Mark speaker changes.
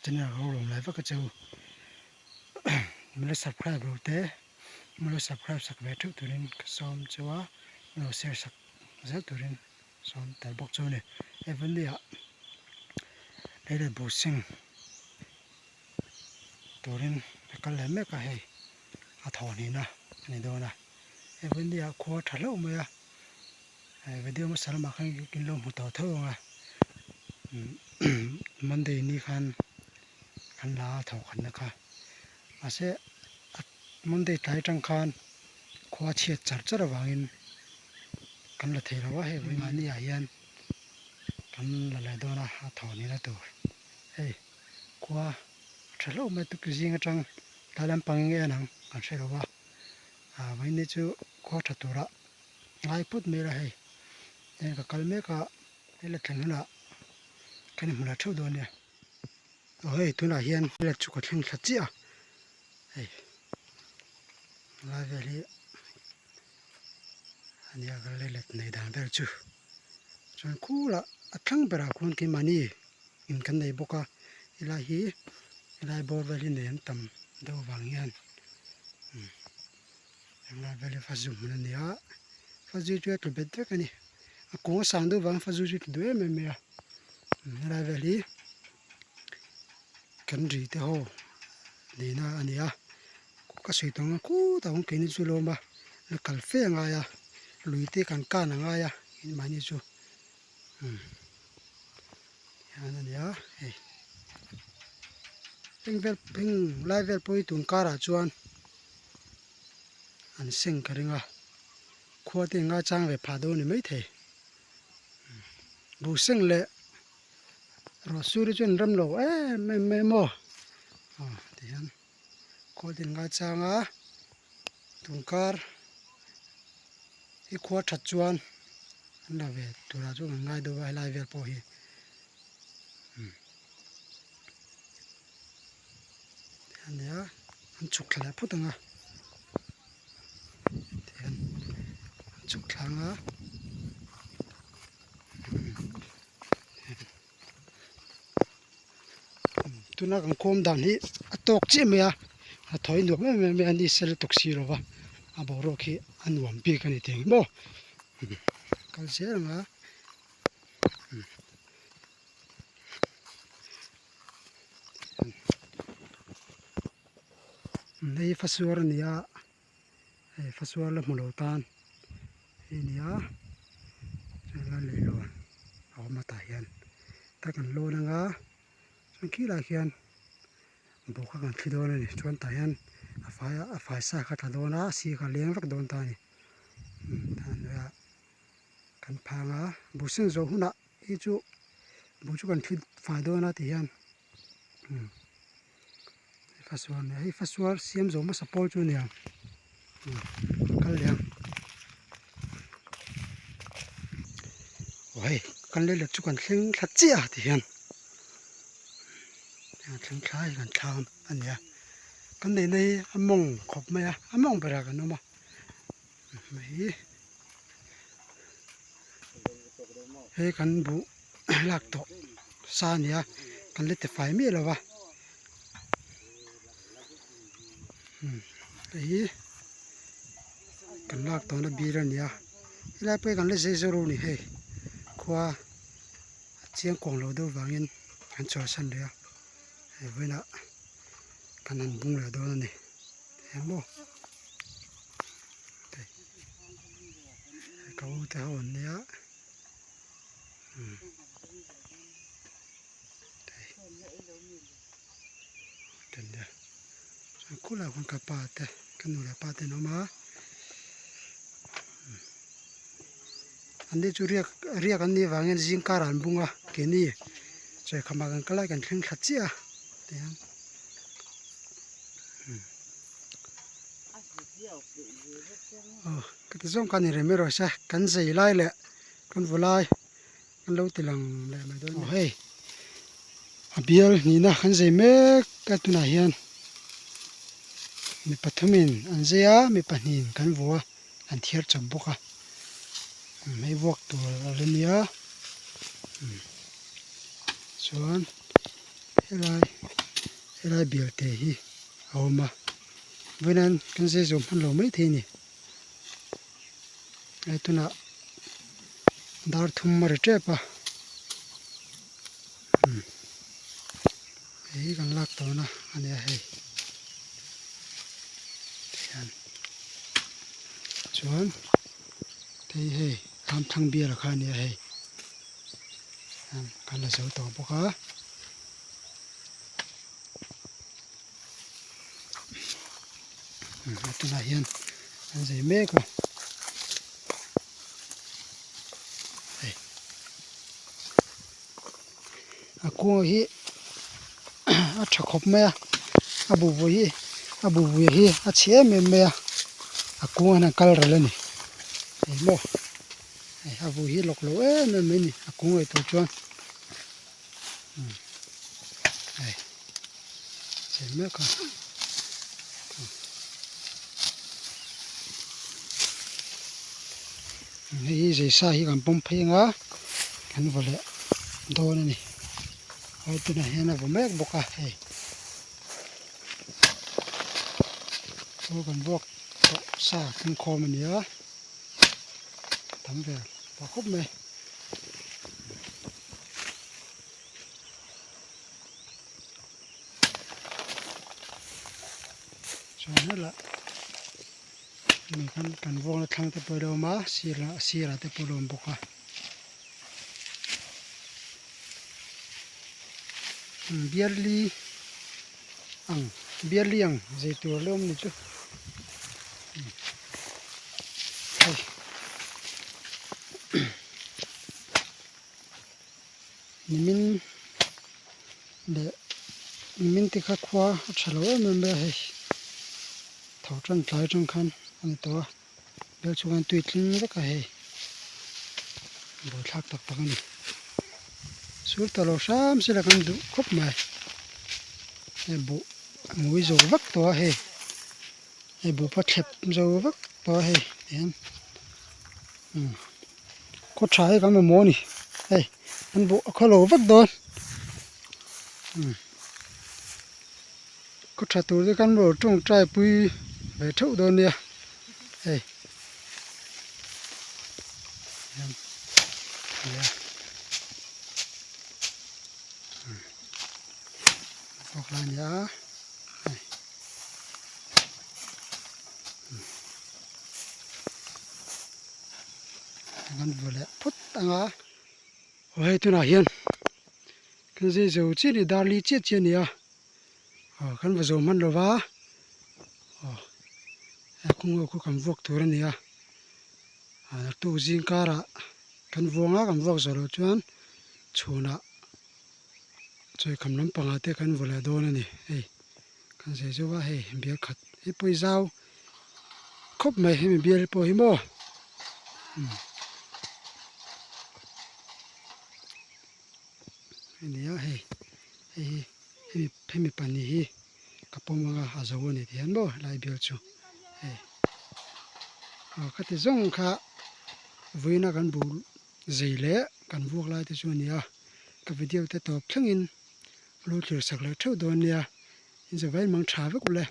Speaker 1: channel ah ka lo lawm lai vak a che u. Min lo subscribe lo te, min lo subscribe sak ve theuh turin ka sawm cheu a, min lo share sak zel turin sawm tel bawk chu a ni. Heavenly ah lei leh buh seng turin a kal leh mek a hei a thawhhnihna a ni dawn a. Heavenly ah khua tha hlauh mai a, video hmasa lamah khan in lo hmu tawh tho ang a, Monday ni khan kan la a thawhkhatna kha mahse Monday tlai atang khan khua chhiat char char avangin kan la thei lo a hei mahni ah hian kan la leh dawn a a thaw nihna tur hei khua a tha hlauh mai tuk zing atang tlai lampang eng nge ang kan hre lo a ah vawiin chu khua tha turah ngai phawt mai la hei heng ka kal mek a hei la thlen hunah kan inhmu la theuh dawn nia. Aw hei tunah hian let chu ka thleng thla chiah a hei lai vel hi a nia ka leilet nei dan vel chu chuan khulah a thlang berah khuan keimahni in kan nei bawk a helai hi helai bawr vel hi nei an tam deuh avang hian umm helai vel hi fazu hmun a ni a fazu chu a tlu bet vek a ni a kawng a sang deuh vangin fazu chu a tlu duh em em mai a. Helai vel hi kan ri te ho nihna a ni a ka sawi tawh ang a khutah khawn keini chu lawm a la kal fe a ngai a lui te kan kan a ngai a mahni chu umm hian a ni a hei heng vel heng lai vel pawh hi tun karah chuan an seng ka ring a khua te ngaichang ve phah dawn a ni maithei. Buhseng leh ruah sur hi chu an rem lo em em mai maw aw tihian khawl te an ngaichang a tun kar hi khua that chuan an la ve turah chuan an ngai deuh a helai vel pawh hi umm a nia an chhuk thla leh phawt ang a tihian an chhuk thla ang a. Tuna kan khawm dan hi a tawk chiah mai a a thawi nuam em em mai a ni sel tuk si lo va a boruak hi a nuam bik a ni tih ang maw kal zel ang a. Hei fasuar a ni a hei fasuar la hmu lo tan hei a ni a chuan lai leilawn a awm a tah hian ta kan lawn ang a chuan khilaiah khian buk kha kan thli dawn a ni chuan tah hian a fai a fai sa kha a tla dawn a si kha a leng vek dawn ta a ni ta hnuaiah kan phang a buh sen zawh hunah hei chu buh chu kan thli fai dawn a ti hian. Umm fasuar nia hei fasuar siam zawh hmasa pawl chu ania umm kal leh ang aw hei kan lei let chu kan thleng thla chiah a ti hian kan thleng thla hi kan thlam a nia kan neihna hi a mawng khawp mai a a mawng berah kan awm a hei hei kan buh lak tawh sa a ni a kan la ti fai miah lo va hei hi kan lak tawhna bil a ni a helai pawh hi kan la zai zawr a ni hei khua a chiang kuang lo deuh vangin kan chhuahsan rih a hei vawiinah kan han bung leh dawn a ni eng maw ka u te ho an nia. Chuan khulaiah khuan ka pa te ka nu leh pa te an awm a an ni chu riak riak an nih avangin zing karah an bung a keini chawikhamah kan kal a kan thleng thla chiah a tihian. Aw ka ti zawng kha ni rem erawh se kan zei lai leh kan vaw lai kan lo ti lang leh mai dawn a ni. Aw hei a bial hnihna kan zei mek a tunah hian mi pathumin an zei a mi pahnihin kan vaw a an thiar chawp bawk a hei vuak tur a la nia chuan. Helai helai bial te hi a awm a vawiin kan zai zawm hman lo maithei a ni hei tunah dar thum a ri tep a umm hei hi kan lak tawhna a nia hei tihian chuan hei hei thlamthlang bial kha a nia hei. Kan la zo tawh bawk a. A tunah hian an zai mek a. Hei. A kung hi a tha khawp mai a. A bu vui hi a bu vui hi a chhe em em mai a. A kung ah hian a kal ral a ni. Hei maw. Hei a vui hi lawk lo em em mai a ni a kung ngaih tur chuan umm hei chei mek a hei hi zei sa hi kan pawm phei anga kan vaw leh dawn a ni hei tunah hian a vaw mek bawk a hei chu kan vuak tawh sa thlengkhawm a ni a. Tam ve tawh khawp mai. Chuan helai mi khan kan vawngna thlang te pawh a lo awm a sirah sirah te pawh a lo awm bawk a. Bialli ang bialli ang zei tur a lo awm ni chu. Hei nimin leh nimin te kha khua a tha lo em em mai a hei tho tan tlai atang khan a ni tawh a bial chhungah hian tui tling vek a hei buaithlak tak tak a ni sur ta lo hram sela kan duh khawp mai hei buh a ngui zo vek tawh a hei. Hei buh pawh thlep zo vek tawh a hei tihian umm khaw tha hi kan mamawh a ni hei an buh a khaw lo vek dawn umm khaw tha tur te khan lo tawngtai pui ve theuh dawn nia hei hian nia umm bawk lai a ni a hei. Kan vaw leh phawt ang a aw hei tunah hian kan zai zo chiah a ni dar li chiah chiah a ni a aw kan va zo hman lo va aw he kawng ho khu kan vuak tur a ni a naktuk zing karah kan vuang a kan vuak zawh loh chuan chhunah chawikham lampangah te kan vaw leh dawn a ni hei. Kan zai zauh a hei bial khat hi pawh hi zau khawp mai hemi bial pawh hi maw umm a ni a hei hei hi hemi hemi pahnih hi ka pawm anga a zo a ni tih hian maw helai bial chu hei aw khati zawng kha vawiina kan bu zei leh kan vuak lai te chu a ni a ka video te tawp thlengin. Lu thlir sak leh theuh dawn nia, in zavai mang tha vek ule.